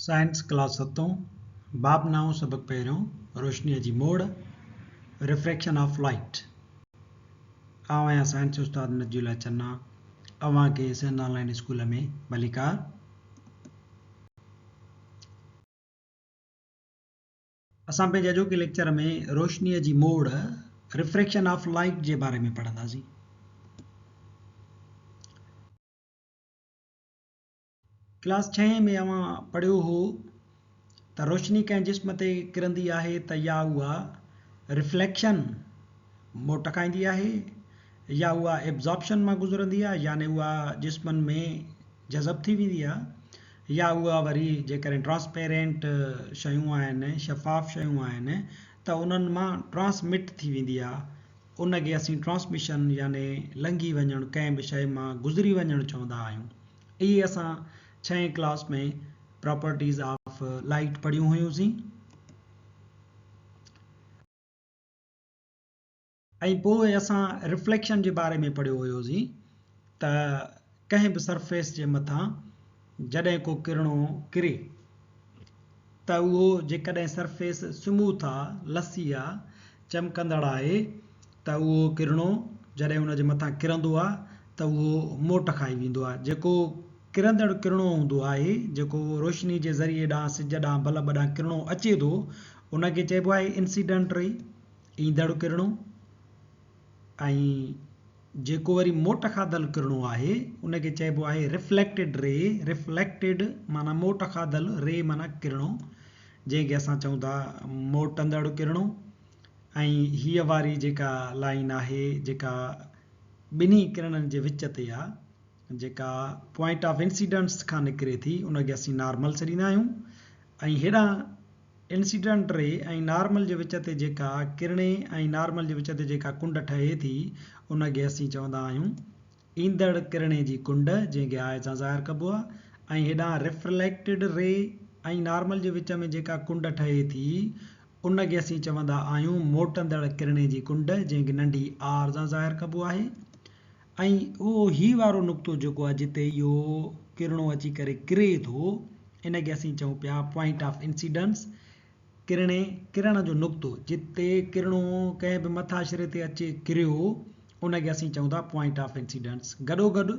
Science class ستون، باب نائون سبق پهريون، روشنيء جي موڙ، Refraction of Light. آئون آهيان سائنس استاد نجي الله چنا، اوهان کي سنڌ آن لائين اسڪول ۾ ڀليڪار. اسان پنهنجي اڄوڪي ليڪچر ۾ روشنيء جي موڙ، Refraction of Light، جي باري ۾ پڙهنداسين. ڪلاس ڇهين ۾ اوهان پڙهيو هو ته روشني ڪنهن جسم تي ڪرندي آهي ته يا اها رفليڪشن، موٽ کائيندي آهي، يا اها ابزارپشن مان گذرندي آهي يعني اها جسمن ۾ جذب ٿي ويندي آهي يا اها وري جيڪڏهن ٽرانسپيرنٽ شيون آهن، شفاف شيون آهن ته انهن مان ٽرانسمٽ ٿي ويندي آهي ان کي اسين ٽرانسميشن يعني لنگهي وڃڻ ڪنهن به شيء مان گذري وڃڻ چوندا آهيون. اهي اسان ڇهين ڪلاس ۾ پراپرٽيز آف لائيٽ پڙهيون هيون سين. ۽ پوء اسان رفليڪشن جي باري ۾ پڙهيو هيو سين ته ڪنهن به سرفيس جي مٿان جڏهن ڪو ڪرڻو ڪري ته اهو جيڪڏهن سرفيس سموٿ آ، لسي آ، چمڪندڙ آهي ته اهو ڪرڻو جڏهن ان جي مٿان ڪرندو آهي ته اهو موٽ کائي ويندو آهي. جيڪو ڪرندڙ ڪرڻو هوندو آهي، جيڪو روشني جي ذريعي ڏانهن سج ڏانهن بلب ڏانهن ڪرڻو اچي ٿو، ان کي چئبو آهي انسيڊنٽ ري، ايندڙ ڪرڻو، ۽ جيڪو وري موٽ کاڌل ڪرڻو آهي، ان کي چئبو آهي رفليڪٽيڊ ري، رفليڪٽيڊ معنيٰ موٽ کاڌل، ري معنيٰ ڪرڻو، جنهن کي اسان چئون ٿا موٽندڙ ڪرڻو. ۽ هيء واري جيڪا لائين آهي جيڪا ٻنهي ڪرڻن جي وچ تي آ جيڪا پوائنٽ آف انسيڊنس کان نڪري ٿي ان کي اسين نارمل سڏيندا آهيون ۽ هيڏانهن انسيڊنٽ ري ۽ نارمل جي وچ تي جيڪا ڪرڻي ۽ نارمل جي وچ تي جيڪا ڪنڊ ٺهي ٿي ان کي اسين چوندا آهيون ايندڙ ڪرڻي جي ڪنڊ، جنهن کي آء سان ظاهر ڪبو آهي، ۽ هيڏانهن رفليڪٽيڊ ري ۽ نارمل جي وچ ۾ جيڪا ڪنڊ ٺهي ٿي، ان کي اسين چوندا آهيون موٽندڙ ڪرڻي جي ڪنڊ، جنهن کي ننڍي آر سان ظاهر ڪبو آهي. ۽ اهو هي وارو نقطو جيڪو آهي جتي اهو ڪرڻو اچي ڪري ڪري ٿو، ان کي اسين چئون پيا پوائنٽ آف انسيڊنس، ڪرڻي، ڪرڻ جو نقطو، جتي ڪرڻو ڪنهن به مٿاڇري تي اچي ڪريو، ان کي اسين چئون ٿا پوائنٽ آف انسيڊنس. گڏوگڏ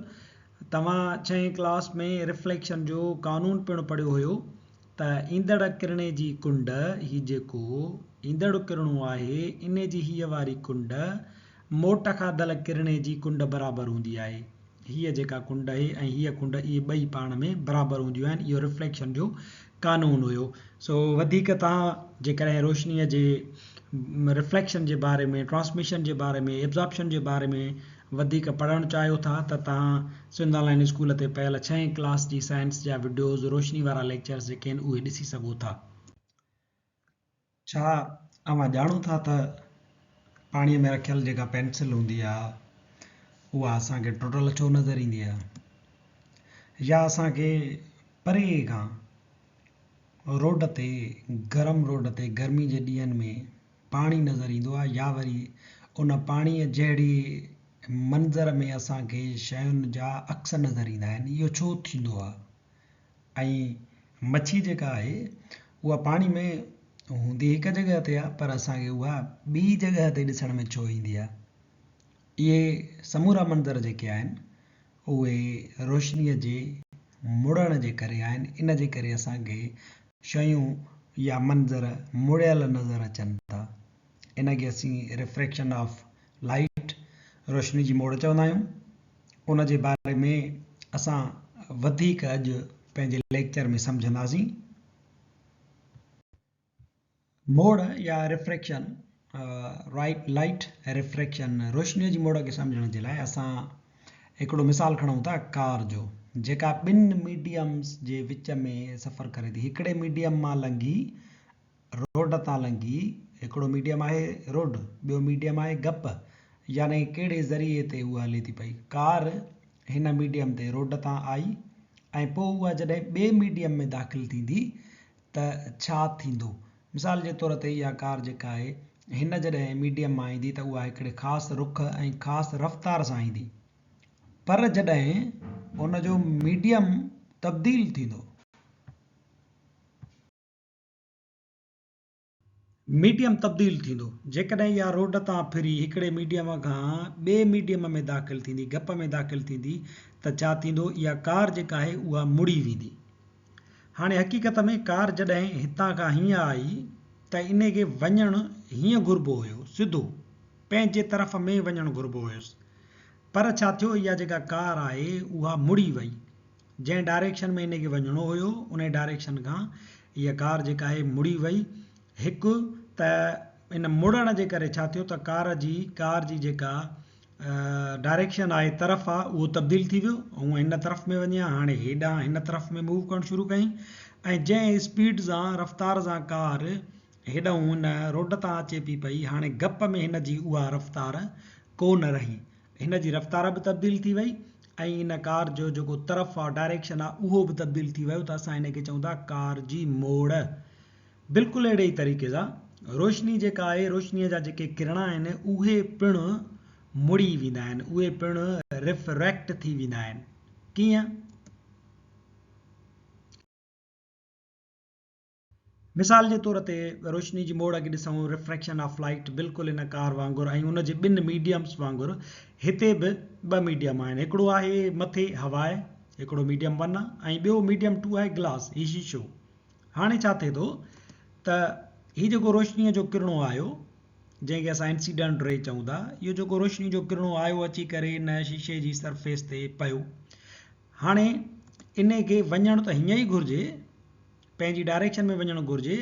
توهان ڇهين ڪلاس ۾ رفليڪشن جو قانون پڻ پڙهيو هيو ته ايندڙ ڪرڻي جي ڪنڊ، هي جيڪو ايندڙ ڪرڻو آهي، انهي جي هيء واري ڪنڊ موٽ کاڌل ڪرڻي جي ڪنڊ برابر هوندي آهي. هيء جيڪا ڪنڊ اهي ۽ هيء ڪنڊ اهي ٻئي پاڻ ۾ برابر هونديون آهن. اهو رفليڪشن جو قانون هيو. سو وڌيڪ توهان جيڪڏهن روشنيء جي رفليڪشن جي باري ۾، ٽرانسميشن جي باري ۾، ابزارپشن جي باري ۾ وڌيڪ پڙهڻ چاهيو ٿا ته توهان سنڌ آن لائين اسڪول تي پيل ڇهين ڪلاس جي سائنس جا وڊيوز، روشني وارا ليڪچرز جيڪي آهن اهي ڏسي سگهو ٿا. ڇا اوهان ڄاڻو ٿا ته پاڻيء ۾ رکيل جيڪا پينسل هوندي آهي اها اسان کي ٽٽل ڇو نظر ايندي آهي يا اسان کي پري کان روڊ تي گرم روڊ تي گرمي جي ڏينهن ۾ پاڻي نظر ايندو آهي يا وري ان پاڻيء جهڙي منظر ۾ اسان کي شين جا عڪس نظر ايندا آهن اهو ڇو ٿيندو آهي؟ ۽ مڇي جيڪا آهي اها پاڻي ۾ هوندي هڪ جڳهه تي آهي پر اسان کي اها ٻي جڳهه تي ڏسڻ ۾ ڇو ايندي آهي؟ اهي سمورا منظر جيڪي آهن اهي روشنيء جي مڙڻ جي ڪري آهن ان جي ڪري اسان کي شيون يا منظر مڙيل نظر اچن ٿا ان کي اسين ريفريڪشن آف لائيٽ، روشني جي موڙ چوندا آهيون. ان جي باري ۾ اسان وڌيڪ اڄ پنهنجي ليڪچر ۾ سمجهنداسين. موڙ يا ريفريڪشن، Light Refraction، روشنيء جي موڙ کي سمجهڻ جي لاء اسان هڪڙو مثال کڻون ٿا ڪار جو، جيڪا ٻن ميڊيمز جي وچ ۾ سفر ڪري ٿي. هڪڙي ميڊيم مان لنگهي روڊ تان لنگهي، هڪڙو ميڊيم آهي روڊ، ٻيو ميڊيم آهي گپ، يعني ڪهڙي ذريعي تي اها هلي ٿي پئي. ڪار هن ميڊيم تي روڊ تان آئي ۽ پوء اها جڏهن ٻئي ميڊيم ۾ داخل ٿيندي ته ڇا ٿيندو؟ مثال جي طور تي اها ڪار جيڪا آهي هن جڏهن ميڊيم مان ايندي ته اها هڪڙي خاص رخ ۽ خاص رفتار سان ايندي پر جڏهن ان جو ميڊيم تبديل ٿيندو. ميڊيم تبديل ٿيندو. جيڪڏهن اها روڊ تان ڦري هڪڙي ميڊيم کان ٻئي ميڊيم ۾ داخل ٿيندي، گپ ۾ داخل ٿيندي ته ڇا ٿيندو؟ اها ڪار جيڪا آهي اها مڙي ويندي. هاڻي حقيقت ۾ ڪار جڏهن هتان کان هيئن آئي ته انهي کي وڃڻ هيئن گهربو هيو، سڌو پنهنجي طرف ۾ وڃڻ گهربو هيس. پر ڇا ٿيو اها جيڪا ڪار آهي اها مڙي وئي. جنهن ڊائريڪشن ۾ هن کي وڃڻو هيو انهي ڊائريڪشن کان هيء ڪار جيڪا آهي مڙي وئي. هڪ ته ان مڙڻ جي ڪري ڇا ٿيو ته ڪار جي ڪار جي جيڪا ڊائريڪشن آهي طرف آهي اهو تبديل ٿي ويو هونء هن طرف ۾ وڃي ها هاڻي هيڏانهن هن طرف ۾ موو ڪرڻ شروع ڪيائين ۽ جنهن اسپيڊ سان رفتار سان ڪار هيڏانهن هن روڊ تان اچي پي پئي هاڻي گپ ۾ هن جي اها رفتار ڪو نه رهي. هن جي رفتار به تبديل ٿي وئي ۽ ان ڪار جو جيڪو طرف آ ڊائريڪشن آ اهو به تبديل ٿي ويو ته اسان هن کي چئون ٿا ڪار جي موڙ. بلڪل اهڙي ئي طريقي سان روشني جيڪا آهي روشنيء جا جيڪي ڪرڻا آهن اهي پڻ مڙي ويندا آهن اهي پڻ ريفريڪٽ ٿي ويندا آهن. ڪيئن؟ مثال جي طور تي روشني جي موڙ کي ڏسون، Refraction of Light، بلڪل ان ڪار وانگر ۽ ان جي ٻن ميڊيمز وانگر هتي به ٻه ميڊيم آهن هڪڙو آهي مٿي هواء هڪڙو ميڊيم ون آهي ۽ ٻيو ميڊيم ٽو آهي گلاس هي شيشو. هاڻي ڇا ٿئي ٿو ته هي جيڪو روشنيء جو ڪرڻو آيو جنهن کي اسان انسيڊنٽ ري چئون ٿا اهو جيڪو روشني جو ڪرڻو آيو اچي ڪري ان شيشي جي سرفيس تي پيو هاڻي انهي کي وڃڻ ته هيئن ئي گهرجي پنهنجي ڊائريڪشن ۾ وڃڻ گهرجي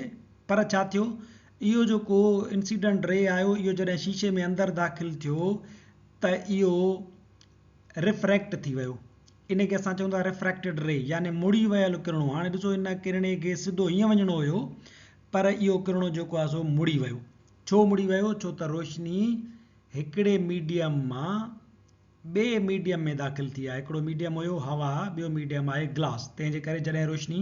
پر ڇا ٿيو اهو جيڪو انسيڊنٽ ري آيو اهو جڏهن شيشي ۾ اندر داخل ٿيو ته اهو ريفريڪٽ ٿي ويو ان کي اسان چئون ٿا ريفريڪٽيڊ ري يعني مڙي ويل ڪرڻو هاڻي ڏسو ان ڪرڻي کي سڌو هيئن وڃڻو هيو پر اهو ڪرڻو جيڪو آهي سو مڙي ويو ڇو مڙي ويو ڇو ته روشني هڪڙي ميڊيم مان ٻئي ميڊيم ۾ داخل ٿي آهي. هڪڙو ميڊيم هيو هوا، ٻيو ميڊيم آهي گلاس. تنهن جي ڪري جڏهن روشني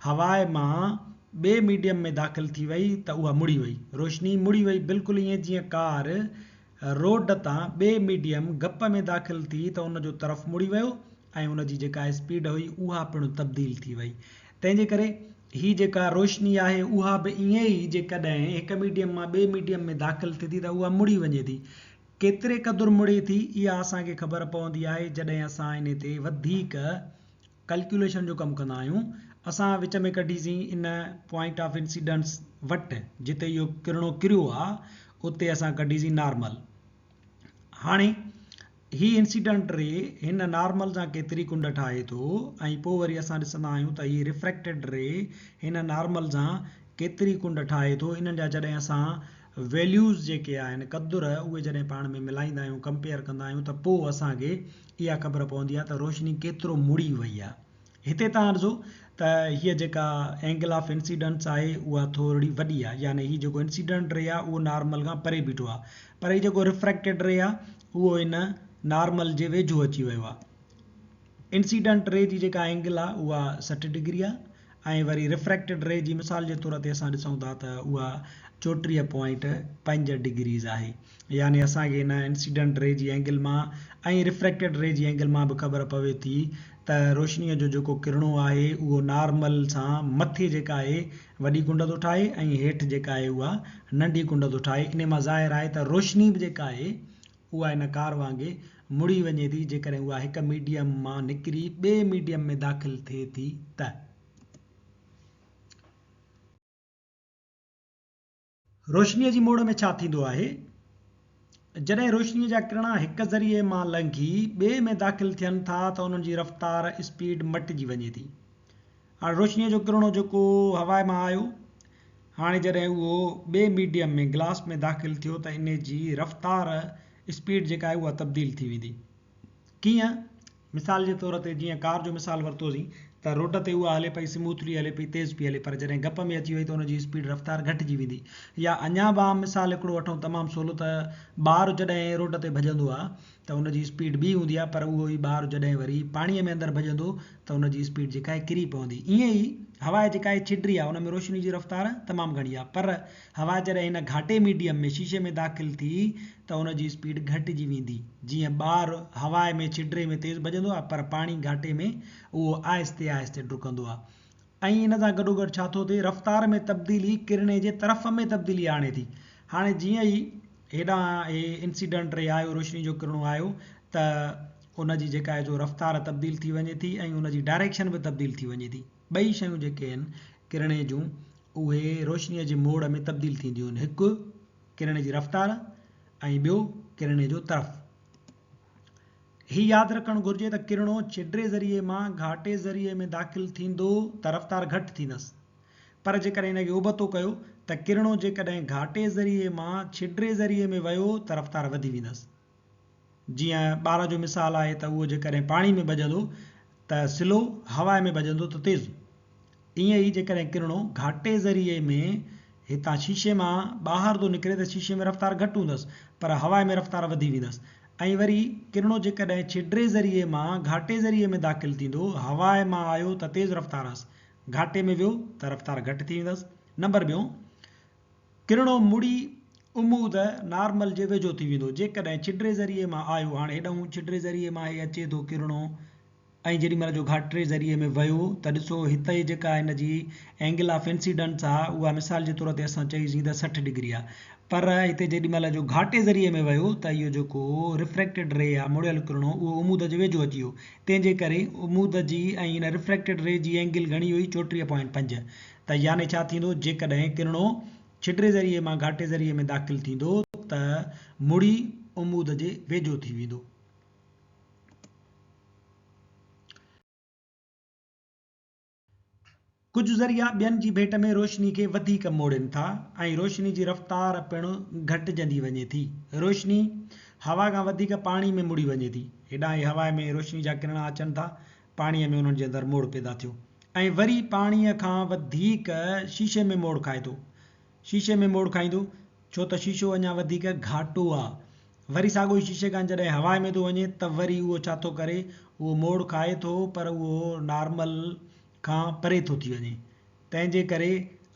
هواء مان ٻئي ميڊيم ۾ داخل ٿي وئي ته اها مڙي وئي. روشني مڙي وئي بلڪل ائين جيئن ڪار روڊ تان ٻئي ميڊيم گپ ۾ داخل ٿي ته ان جو طرف مڙي ويو ۽ ان جي جيڪا اسپيڊ هئي اها پڻ تبديل ٿي وئي. تنهن جي ڪري هي جيڪا روشني آهي اها به ائين ئي جيڪڏهن هڪ ميڊيم مان ٻئي ميڊيم ۾ داخل ٿئي ٿي ته اها مڙي وڃي ٿي. ڪيتري قدر مڙي ٿي اها اسان کي خبر پوندي آهي جڏهن اسان انهي تي وڌيڪ ڪلڪيوليشن جو ڪم ڪندا آهيون. اسان وچ ۾ ڪڍيسين ان پوائنٽ آف انسيڊنس وٽ جتي اهو ڪرڻو ڪريو آ اتي اسان ڪڍيسين نارمل. هاڻي هي انسيڊنٽ ري هن نارمل سان ڪيتري ڪنڊ ٺاهي ٿو ۽ پوء وري اسان ڏسندا آهيون ته هي ريفريڪٽيڊ ري هن نارمل سان ڪيتري ڪنڊ ٺاهي ٿو انهن جا جڏهن اسان ويليوز جيڪي آهن، قدر، اهي جڏهن پاڻ ۾ ملائيندا آهيون، ڪمپيئر ڪندا آهيون ته پوء اسان کي اها خبر پوندي آهي ته روشني ڪيترو مڙي وئي آهي. هتي توهان ڏسو ته هيء جيڪا اينگل آف انسيڊنس آهي اها ٿورڙي وڏي آهي يعني هي جيڪو انسيڊنٽ ري آهي اهو نارمل کان پري بيٺو آهي پر هي جيڪو ريفريڪٽيڊ ري آهي اهو ان نارمل جي ويجهو اچي ويو آهي. انسيڊنٽ ري جي جيڪا اينگل آهي اها 60 ڊگري آهي ۽ وري ريفريڪٽيڊ ري جي مثال جي طور تي اسان ڏسون ٿا ته اها چوٽيهه پوائنٽ پنج ڊگريز آهي يعني اسان کي ان انسيڊنٽ ري جي اينگل مان ۽ ريفريڪٽيڊ ري جي اينگل مان به خبر پوي ٿي ته روشنيء جو جيڪو ڪرڻو آهي اهو نارمل سان مٿي جيڪا آهي وڏي ڪنڊ ٿو ٺاهي ۽ هيٺ جيڪا آهي اها ننڍي ڪنڊ ٿو ٺاهي انهي مان ظاهر آهي ته روشني به جيڪا آهي اها ان ڪار وانگي مڙي وڃي ٿي جيڪڏهن اها هڪ ميڊيم مان نڪري ٻئي ميڊيم ۾ داخل ٿئي ٿي ته. روشنيء جي موڙ ۾ ڇا ٿيندو آهي؟ جڏهن روشنيء جا ڪرڻا هڪ ذريعي مان لنگهي ٻئي ۾ داخل ٿين ٿا ته انهن جي رفتار، اسپيڊ، مٽجي وڃي ٿي. هاڻي روشنيء جو ڪرڻو جيڪو هواء مان آيو، هاڻي جڏهن اهو ٻئي ميڊيم ۾، گلاس ۾، داخل ٿيو ته ان جي رفتار، اسپيڊ، جيڪا آهي اها تبديل ٿي ويندي. ڪيئن؟ مثال جي طور تي جيئن ڪار جو مثال ورتوسين ته روڊ تي اها هلي پئي سموٿلي هلي پئي تيز پئي هلي پر جڏهن گپ ۾ اچي وئي ته ان جي اسپيڊ، رفتار، گهٽجي ويندي. يا اڃا به عام مثال هڪڙو وٺون تمام سولو ته ٻار جڏهن روڊ تي ڀڄندو آهي ته ان جي اسپيڊ ٻي هوندي آهي پر اهو ئي ٻار جڏهن وري پاڻيء ۾ اندر ڀڄندو ته ان جي اسپيڊ جيڪا آهي ڪري پوندي. ائين ئي هوا جيڪا آهي ڇڊري آهي ان ۾ روشني جي رفتار تمام گهڻي آهي پر هوا جڏهن هن گهاٽي ميڊيم ۾ شيشي ۾ داخل ٿي ته ان جي اسپيڊ گهٽجي ويندي. جيئن ٻار هوا ۾ ڇڊري ۾ تيز ڀڄندو آهي پر پاڻي گهاٽي ۾ اهو آهستي آهستي ڊڪندو آهي. ۽ ان سان گڏوگڏ ڇا ٿو ٿئي؟ رفتار ۾ تبديلي ڪرڻي جي طرف ۾ تبديلي آڻي ٿي. هاڻي جيئن ئي هيڏانهن هي انسيڊنٽ ري آيو، روشني جو ڪرڻو آيو ته ان جي جيڪا آهي سو رفتار تبديل ٿي وڃي ٿي ۽ ان جي ڊائريڪشن به تبديل ٿي وڃي ٿي. ٻئي شيون جيڪي آهن ڪرڻي جون اهي روشنيء جي موڙ ۾ تبديل ٿينديون آهن. هڪ ڪرڻي جي رفتار ۽ ٻيو ڪرڻي جو طرف. هي ياد رکڻ گهرجي ته ڪرڻو ڇڊري ذريعي مان گهاٽي ذريعي ۾ داخل ٿيندو ته رفتار گهٽ ٿيندس پر جيڪڏهن ان کي ابتو ڪيو ته ڪرڻو جيڪڏهن گهاٽي ذريعي مان ڇڊري ذريعي ۾ ويو ته رفتار وڌي ويندس. جيئن ٻار جو مثال آهي ته اهو جيڪڏهن پاڻي ۾ ڀڄندو ته سلو، هوا ۾ ڀڄندو ته تيز. ائين ئي جيڪڏهن ڪرڻو گهاٽي ذريعي ۾ هتان شيشي مان ٻاهر ٿو نڪري ته شيشي ۾ رفتار گهٽ هوندس پر هوا ۾ رفتار وڌي ويندس ۽ وري ڪرڻو جيڪڏهن ڇڊري ذريعي مان گهاٽي ذريعي ۾ داخل ٿيندو هوا مان آيو ته تيز رفتار هئس گهاٽي ۾ ويو ته رفتار گهٽ ٿي ويندس. نمبر ٻيون ڪرڻو مڙي عمود، نارمل، جي ويجهو ٿي ويندو جيڪڏهن ڇڊري ذريعي مان آيو هاڻي هيڏانهن ڇڊري ذريعي مان هي اچي ٿو ڪرڻو ۽ جيڏي مهل جو گهاٽي ذريعي ۾ ويو ته ڏسو هتي جيڪا هن جي اينگل آف انسيڊنس آ اها مثال جي طور تي اسان چئيسين ته 60 ڊگري آ پر هتي جيڏي مهل جو گهاٽي ذريعي ۾ ويو ته اهو جيڪو ريفريڪٽيڊ ري آ مڙيل ڪرڻو اهو عمود جي ويجهو اچي ويو تنهن جي ڪري عمود جي ۽ هن ريفريڪٽيڊ ري جي اينگل گهڻي هئي 34.5 ته يعني ڇا ٿيندو جيڪڏهن ڪرڻو ڇڊري ذريعي مان گهاٽي ذريعي ۾ داخل ٿيندو ته مڙي عمود جي ويجهو ٿي ويندو. ڪجهه ذريعا ٻين جي ڀيٽ ۾ روشني کي وڌيڪ موڙين ٿا ۽ روشني جي رفتار پڻ گهٽجندي وڃي ٿي. روشني هوا کان وڌيڪ پاڻي ۾ مڙي وڃي ٿي. هيڏانهن ئي هوا ۾ روشني جا ڪرڻا اچن ٿا، پاڻيء ۾ انهن جي اندر موڙ پيدا ٿيو ۽ وري پاڻيء کان وڌيڪ شيشي ۾ موڙ کائي ٿو. شيشي ۾ موڙ کائيندو ڇو ته شيشو اڃا وڌيڪ گهاٽو آ. وري ساڳيو ئي شيشي کان جڏهن هوا ۾ ٿو وڃي ته وري اهو ڇا ٿو ڪري، اهو موڙ کائي ٿو پر اهو نارمل کان پري ٿو ٿي وڃي. تنهن جي ڪري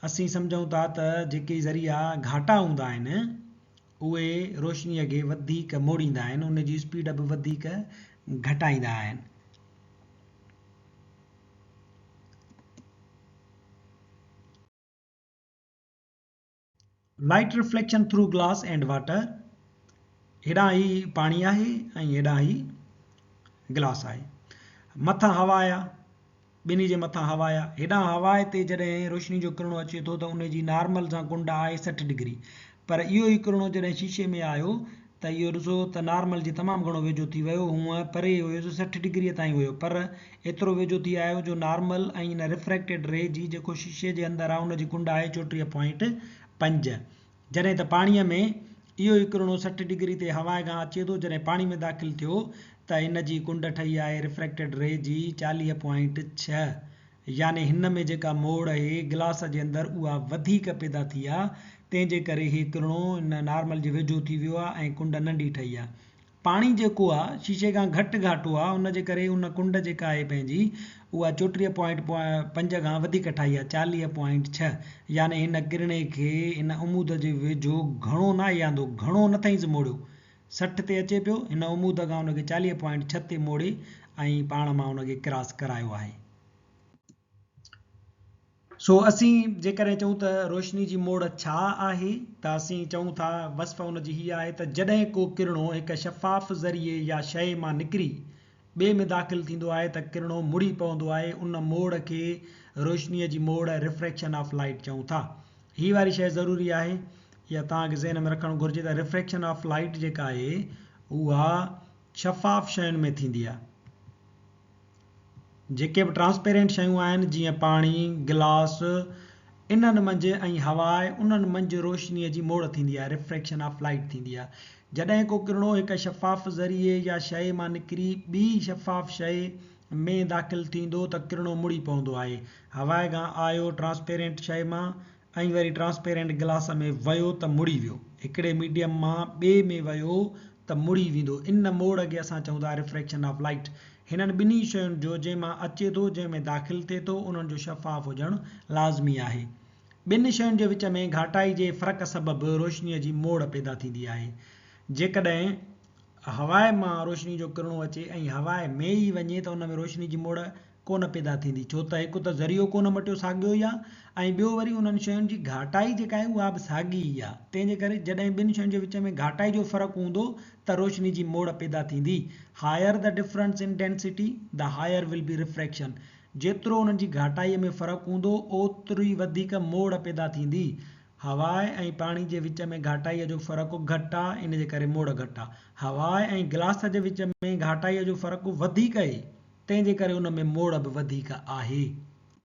اسين سمجهون ٿا ته جيڪي ذريعا گهاٽا هوندا آهن اهي روشنيء کي وڌيڪ موڙيندا آهن، ان جي اسپيڊ به وڌيڪ گهٽائيندا آهن. Light reflection through glass and water هيڏانهن هي پاڻي آهي ۽ هيڏانهن هي گلاس آهي مٿان هوا آ ٻنهي جي مٿان هوا آ هيڏانهن هوا تي جڏهن روشني جو ڪرڻو اچي ٿو ته ان جي نارمل سان ڪنڊ آهي 60 ڊگري پر اهو ئي ڪرڻو جڏهن شيشي ۾ آيو ته اهو ڏسو ته نارمل جي تمام گهڻو ويجهو ٿي ويو، هونء پري هيس 60 ڊگريء تائين هيو پر ايترو ويجهو ٿي آيو جو نارمل ۽ ان ريفريڪٽيڊ ري جي جيڪو شيشي جي اندر آهي ان جي ڪنڊ آهي 34.5 جڏهن ته پاڻيء ۾ اهو ئي ڪرڻو 60 ڊگري تي هوا کان اچي ٿو جڏهن پاڻي ۾ داخل ٿيو ته ان جي ڪنڊ ٺهي آهي ريفريڪٽيڊ ري جي 40.6 يعني هن ۾ جيڪا موڙ اهي گلاس جي اندر اها وڌيڪ پيدا ٿي آ تنهن جي ڪري هي ڪرڻو ان نارمل جي ويجهو ٿي ويو آ ۽ ڪنڊ ننڍي ٺهي آ. پاڻي جيڪو آ شيشي کان گهٽ گهاٽو آ ان جي ڪري ان ڪنڊ جيڪا آهي پنهنجي اها 34.5 کان وڌيڪ ٺاهي آ 40.6 يعني هن ڪرڻي کي ان عمود جي ويجهو گهڻو ناهي آندو گهڻو نه ٿئينس موڙيو 60 تي اچي پيو، هن عمود کان ان کي 40.6 تي موڙي ۽ پاڻ مان ان کي ڪراس ڪرايو آهي. سو اسين جيڪڏهن چئون ته روشني جي موڙ ڇا آهي ته اسين چئون ٿا وصف ان جي هيء آهي ته جڏهن ڪو ڪرڻو هڪ شفاف ذريعي يا شيء مان نڪري ٻئي ۾ داخل ٿيندو آهي ته ڪرڻو مڙي پوندو آهي ان موڙ کي روشنيء جي موڙ، Refraction of Light، چئون ٿا. هي واري شيء ضروري آهي اها توهان کي ذهن ۾ رکڻ گهرجي ته ريفريڪشن آف لائيٽ جيڪا آهي اها شفاف شين ۾ ٿيندي آهي. جيڪي به ٽرانسپيرنٽ شيون آهن جيئن پاڻي، گلاس، انهن منجهه ۽ هوا آهي انهن منجهه روشنيء جي موڙ ٿيندي آهي، ريفريڪشن آف لائيٽ ٿيندي آهي. جڏهن ڪو ڪرڻو هڪ شفاف ذريعي يا شيء مان نڪري ٻي شفاف شيء ۾ داخل ٿيندو ته ڪرڻو مڙي پوندو آهي. هواء کان آيو ٽرانسپيرنٽ شيء مان ۽ وري ٽرانسپيرنٽ گلاس ۾ ويو ته مڙي ويو. هڪڙي ميڊيم مان ٻئي ۾ ويو ته مڙي ويندو. ان موڙ کي اسان چئون ٿا ريفريڪشن آف لائيٽ. هنن ٻنهي شين جو جنهن مان اچي ٿو جنهن ۾ داخل ٿئي ٿو انهن جو شفاف هجڻ لازمي آهي. ٻن شين جي وچ ۾ گهاٽائي جي فرق سبب روشنيء جي موڙ پيدا ٿيندي آهي. جيڪڏهن هواء مان روشني جو ڪرڻو اچي ۽ هواء ۾ ئي وڃي ته ان ۾ روشني جي موڙ ڪونه پيدا ٿيندي ڇو ته هڪ ته ذريعو ڪونه مٽيو ساڳيو ئي آهي ۽ ٻيو وري انهن شين جي گهاٽائي جيڪا آهي اها به ساڳي ئي آهي تنهن جي ڪري جڏهن ٻن شين جي وچ ۾ گهاٽائي جو فرق هوندو ته روشني جي موڙ پيدا ٿيندي Higher the difference in density the higher will be refraction جيترو انهن جي گهاٽائي ۾ فرق هوندو اوتري وڌيڪ موڙ پيدا ٿيندي هواء ۽ پاڻي جي وچ ۾ گهاٽائيء جو فرق گهٽ آ، ان جي ڪري موڙ گهٽ آ. هواء ۽ گلاس جي وچ ۾ گهاٽائيء جو فرق وڌيڪ اهي، تنهن جي ڪري ان ۾ موڙ به وڌيڪ آهي.